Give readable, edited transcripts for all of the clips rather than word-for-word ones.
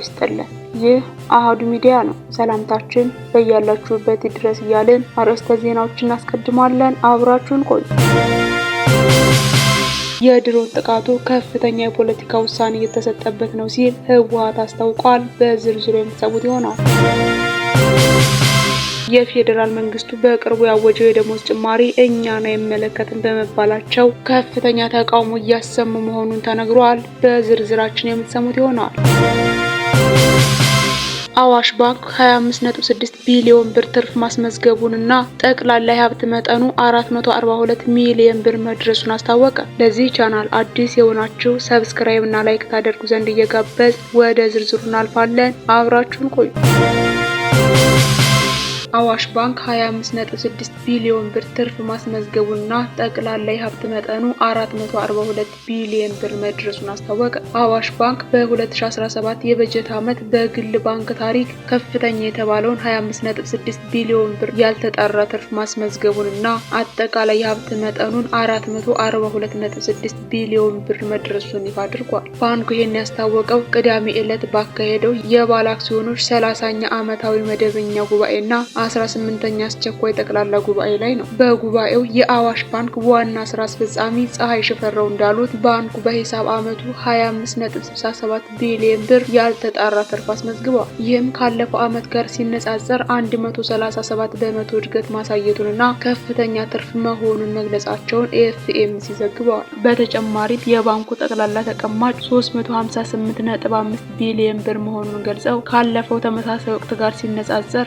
ይስጥልን። ይህ አሃዱ ሚዲያ ነው። ሰላምታችን በያላችሁበት ድረስ እያልን አርዕስተ ዜናዎችን እናስቀድማለን። አብራችሁን ቆዩ። የድሮን ጥቃቱ ከፍተኛ የፖለቲካ ውሳኔ እየተሰጠበት ነው ሲል ህወሓት አስታውቋል። በዝርዝሩ የምትሰሙት ይሆናል። የፌዴራል መንግስቱ በቅርቡ ያወጀው የደሞዝ ጭማሪ እኛን አይመለከትም በመባላቸው ከፍተኛ ተቃውሞ እያሰሙ መሆኑን ተነግሯል። በዝርዝራችን የምትሰሙት ይሆናል። አዋሽ ባንክ 25.6 ቢሊዮን ብር ትርፍ ማስመዝገቡንና ጠቅላላ የሀብት መጠኑ 442 ሚሊዮን ብር መድረሱን አስታወቀ። ለዚህ ቻናል አዲስ የሆናችሁ subscribe እና like ታደርጉ ዘንድ እየጋበዝን ወደ ዝርዝሩ እናልፋለን። አብራችሁን ቆዩ። አዋሽ ባንክ 25.6 ቢሊዮን ብር ትርፍ ማስመዝገቡንና ጠቅላላ የሀብት መጠኑ 442 ቢሊዮን ብር መድረሱን አስታወቀ። አዋሽ ባንክ በ2017 የበጀት ዓመት በግል ባንክ ታሪክ ከፍተኛ የተባለውን 25.6 ቢሊዮን ብር ያልተጣራ ትርፍ ማስመዝገቡንና አጠቃላይ የሀብት መጠኑን 442.6 ቢሊዮን ብር መድረሱን ይፋ አድርጓል። ባንኩ ይህን ያስታወቀው ቅዳሜ ዕለት ባካሄደው የባለ አክሲዮኖች 30ኛ ዓመታዊ መደበኛ ጉባኤና 18ኛ አስቸኳይ ጠቅላላ ጉባኤ ላይ ነው። በጉባኤው የአዋሽ ባንክ ዋና ስራ አስፈጻሚ ፀሐይ ሽፈራው እንዳሉት፣ ባንኩ በሂሳብ ዓመቱ 25.67 ቢሊዮን ብር ያልተጣራ ትርፍ አስመዝግቧል። ይህም ካለፈው ዓመት ጋር ሲነጻጸር 137% እድገት ማሳየቱንና ከፍተኛ ትርፍ መሆኑን መግለጻቸውን ኤፍኤምሲ ዘግበዋል። በተጨማሪም የባንኩ ጠቅላላ ተቀማጭ 358.5 ቢሊዮን ብር መሆኑን ገልጸው፣ ካለፈው ተመሳሳይ ወቅት ጋር ሲነጻጸር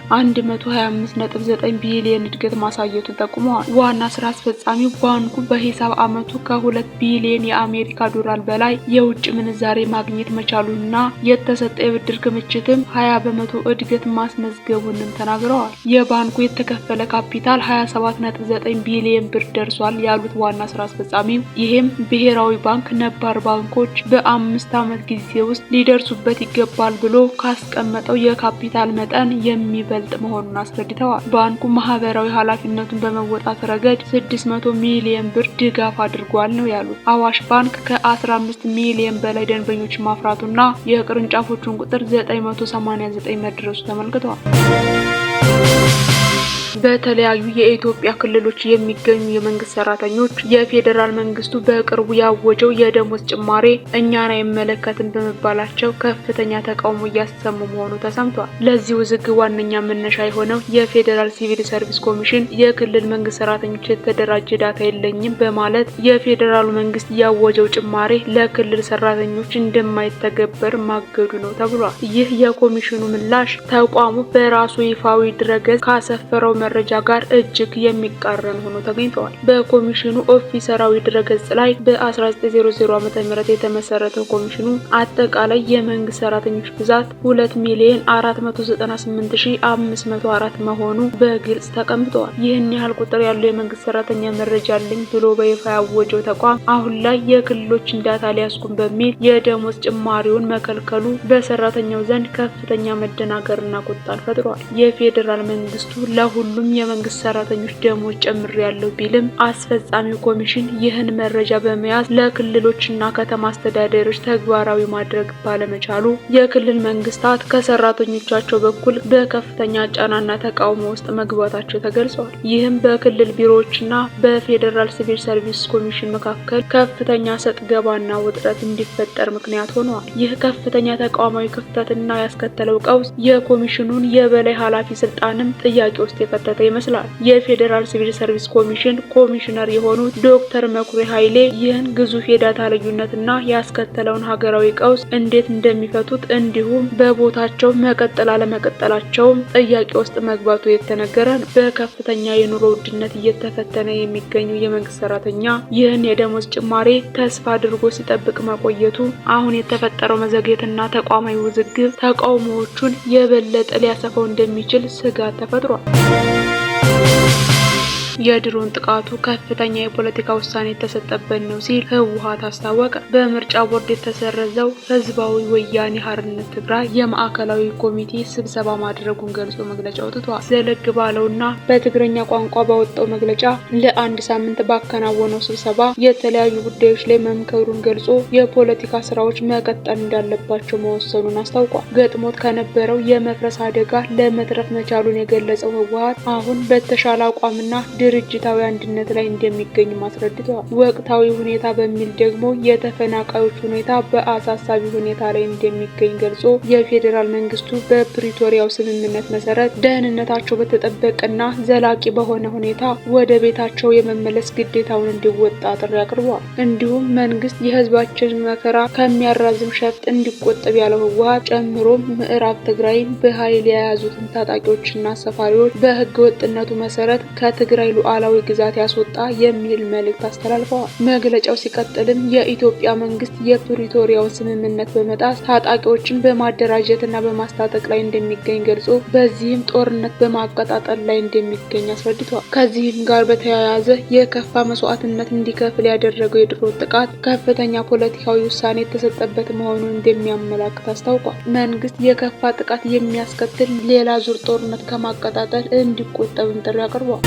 125.9 ቢሊዮን እድገት ማሳየቱን ጠቁመዋል። ዋና ስራ አስፈጻሚው ባንኩ በሂሳብ ዓመቱ ከ2 ቢሊዮን የአሜሪካ ዶላር በላይ የውጭ ምንዛሬ ማግኘት መቻሉንና የተሰጠ የብድር ክምችትም 20% እድገት ማስመዝገቡንም ተናግረዋል። የባንኩ የተከፈለ ካፒታል 27.9 ቢሊዮን ብር ደርሷል ያሉት ዋና ስራ አስፈጻሚው፣ ይህም ብሔራዊ ባንክ ነባር ባንኮች በ5 ዓመት ጊዜ ውስጥ ሊደርሱበት ይገባል ብሎ ካስቀመጠው የካፒታል መጠን የሚበልጥ መሆኑን አስረድተዋል። ባንኩ ማህበራዊ ኃላፊነቱን በመወጣት ረገድ 600 ሚሊዮን ብር ድጋፍ አድርጓል ነው ያሉት። አዋሽ ባንክ ከ15 ሚሊዮን በላይ ደንበኞች ማፍራቱና የቅርንጫፎቹን ቁጥር 989 መድረሱ ተመልክተዋል። በተለያዩ የኢትዮጵያ ክልሎች የሚገኙ የመንግስት ሰራተኞች የፌዴራል መንግስቱ በቅርቡ ያወጀው የደሞዝ ጭማሬ እኛን አይመለከትም በመባላቸው ከፍተኛ ተቃውሞ እያሰሙ መሆኑ ተሰምቷል። ለዚህ ውዝግብ ዋነኛ መነሻ የሆነው የፌዴራል ሲቪል ሰርቪስ ኮሚሽን የክልል መንግስት ሰራተኞች የተደራጀ data የለኝም በማለት የፌዴራሉ መንግስት ያወጀው ጭማሬ ለክልል ሰራተኞች እንደማይተገበር ማገዱ ነው ተብሏል። ይህ የኮሚሽኑ ምላሽ ተቋሙ በራሱ ይፋዊ ድረገጽ ካሰፈረው መረጃ ጋር እጅግ የሚቃረን ሆኖ ተገኝተዋል። በኮሚሽኑ ኦፊሴላዊ ድረገጽ ላይ በ1900 ዓ.ም የተመሰረተው ኮሚሽኑ አጠቃላይ የመንግስት ሰራተኞች ብዛት 2 ሚሊዮን 498504 መሆኑ በግልጽ ተቀምጠዋል። ይህን ያህል ቁጥር ያለው የመንግስት ሰራተኛ መረጃ አለኝ ብሎ በይፋ ያወጀው ተቋም አሁን ላይ የክልሎችን data አልያዝኩም በሚል የደሞዝ ጭማሪውን መከልከሉ በሰራተኛው ዘንድ ከፍተኛ መደናገርና ቁጣን ፈጥሯል። የፌዴራል መንግስቱ ለሁሉም የመንግስት ሰራተኞች ደሞዝ ጨምሬያለሁ ቢልም፣ አስፈጻሚው ኮሚሽን ይህን መረጃ በመያዝ ለክልሎችና ከተማ አስተዳደሮች ተግባራዊ ማድረግ ባለመቻሉ የክልል መንግስታት ከሰራተኞቻቸው በኩል በከፍተኛ ጫናና ተቃውሞ ውስጥ መግባታቸው ተገልጿል። ይህም በክልል ቢሮዎችና በፌዴራል ሲቪል ሰርቪስ ኮሚሽን መካከል ከፍተኛ ሰጥ ገባና ውጥረት እንዲፈጠር ምክንያት ሆኗል። ይህ ከፍተኛ ተቋማዊ ክፍተትና ያስከተለው ቀውስ የኮሚሽኑን የበላይ ኃላፊ ስልጣንም ጥያቄ ውስጥ የከተተ ይመስላል። የፌዴራል ሲቪል ሰርቪስ ኮሚሽን ኮሚሽነር የሆኑት ዶክተር መኩሪያ ኃይሌ ይህን ግዙፍ የ data ልዩነትና ያስከተለውን ሀገራዊ ቀውስ እንዴት እንደሚፈቱት እንዲሁም በቦታቸው መቀጠል አለመቀጠላቸውም ጥያቄ ውስጥ መግባቱ የተነገረ ነው። በከፍተኛ የኑሮ ውድነት እየተፈተነ የሚገኘው የመንግስት ሰራተኛ ይህን የደሞዝ ጭማሬ ተስፋ አድርጎ ሲጠብቅ መቆየቱ፣ አሁን የተፈጠረው መዘግየትና ተቋማዊ ውዝግብ ተቃውሞዎቹን የበለጠ ሊያሰፋው እንደሚችል ስጋት ተፈጥሯል። የድሮን ጥቃቱ ከፍተኛ የፖለቲካ ውሳኔ የተሰጠበት ነው ሲል ህወሓት አስታወቀ። በምርጫ ቦርድ የተሰረዘው ህዝባዊ ወያኔ ሓርነት ትግራይ የማዕከላዊ ኮሚቴ ስብሰባ ማድረጉን ገልጾ መግለጫ አውጥቷል። ዘለግ ባለውና በትግረኛ ቋንቋ ባወጣው መግለጫ ለአንድ ሳምንት ባከናወነው ስብሰባ የተለያዩ ጉዳዮች ላይ መምከሩን ገልጾ የፖለቲካ ስራዎች መቀጠል እንዳለባቸው መወሰኑን አስታውቋል። ገጥሞት ከነበረው የመፍረስ አደጋ ለመትረፍ መቻሉን የገለጸው ህወሓት አሁን በተሻለ አቋምና ድርጅታዊ አንድነት ላይ እንደሚገኝ አስረድተዋል። ወቅታዊ ሁኔታ በሚል ደግሞ የተፈናቃዮች ሁኔታ በአሳሳቢ ሁኔታ ላይ እንደሚገኝ ገልጾ የፌዴራል መንግስቱ በፕሪቶሪያው ስምምነት መሰረት ደህንነታቸው በተጠበቀና ዘላቂ በሆነ ሁኔታ ወደ ቤታቸው የመመለስ ግዴታውን እንዲወጣ ጥሪ አቅርቧል። እንዲሁም መንግስት የህዝባችንን መከራ ከሚያራዝም ሸፍጥ እንዲቆጠብ ያለው ህወሓት ጨምሮም ምዕራብ ትግራይን በኃይል የያዙትን ታጣቂዎችና ሰፋሪዎች በህገ ወጥነቱ መሰረት ከትግራይ ሉዓላዊ ግዛት ያስወጣ የሚል መልእክት አስተላልፈዋል። መግለጫው ሲቀጥልም የኢትዮጵያ መንግስት የፕሪቶሪያውን ስምምነት በመጣስ ታጣቂዎችን በማደራጀትና በማስታጠቅ ላይ እንደሚገኝ ገልጾ በዚህም ጦርነት በማቀጣጠል ላይ እንደሚገኝ አስረድቷል። ከዚህም ጋር በተያያዘ የከፋ መስዋዕትነት እንዲከፍል ያደረገው የድሮን ጥቃት ከፍተኛ ፖለቲካዊ ውሳኔ የተሰጠበት መሆኑን እንደሚያመላክት አስታውቋል። መንግስት የከፋ ጥቃት የሚያስከትል ሌላ ዙር ጦርነት ከማቀጣጠል እንዲቆጠብም ጥሪ አቅርቧል።